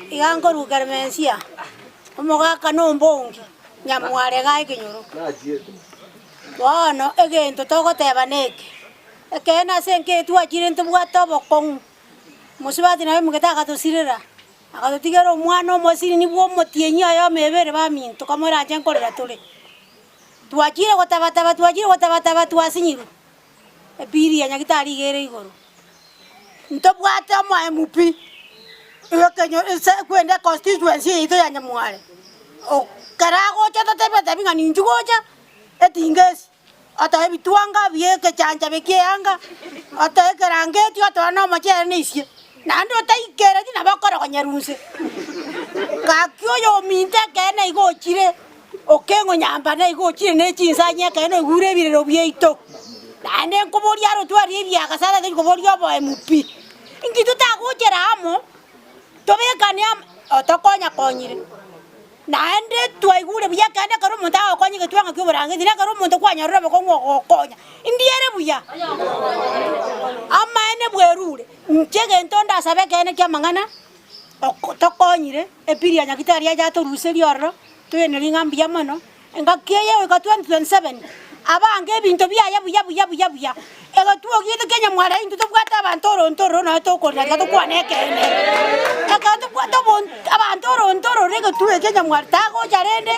Iga nkorwa Keremensia, omogaka na ombongi, nyamware iga ekenyoro. Bono egento togoteba neke, ekeene ase enka eye twachire ntobwate obokong'u, mosubati naye omogete agatosirera, agatotigera omwana omosinini bwa omotienyi oyomo ebere baminto kamoranche nkorera tore. Twachire gotabataba twachire gotabataba twasinyirwe, Ebiri ya Nyagitari iga ere igoro. Ntobwate omoemu pi, ekenyo ase kwende econstituency yaito ya Nyamware, ekero agocha totebe otebi ng'a ninchu gocha, etinga esi, otoe ebitwanga bia ekechanchabe kia eanga, otoe ekerangeti, otoe na omochere na esie, naende otaikereti nabo okorogonyerwa inse. Gaki oyo ominto ekeene igo ochire. Okeng'onyamba naigo ochire ne chinsanya ekeene oigure ebirero biaito, naende nkoboria are otwarie ebiagasa atatari koboria oboemu pi. Inki totagochera amo, tobekane amo, otokonyakonyire. Naende twaigure buya ekeene ekero omonto agokonya egetwang'a kia oborangeti, na ekero omonto kwanyorire obokong'u ogokonya, indi ere buya? Amaene bwerure, inche egento ndasabe ekeene kia amang'ana, oko tokonyire, epiri ya Nyagitari yacha atoruserie ororo, Toeneri ng'a mbuya mono, engaki eye goika 2027, abange ebinto biaye buya buya buya buya. Egetuo giaito kia Nyamware intwe tobwate abanto oronto ororo nonye tokorera tiga tokwane ekeene. Ekero tobwate obon abanto oronto ororo egetuo eke kia Nyamware tagocha rende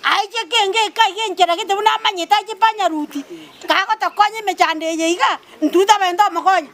aiche kenge eka iga enchera gete buna amanyete ache panyaruti, kagotokonya emechando eye iga, intwe tobe ntomokonya.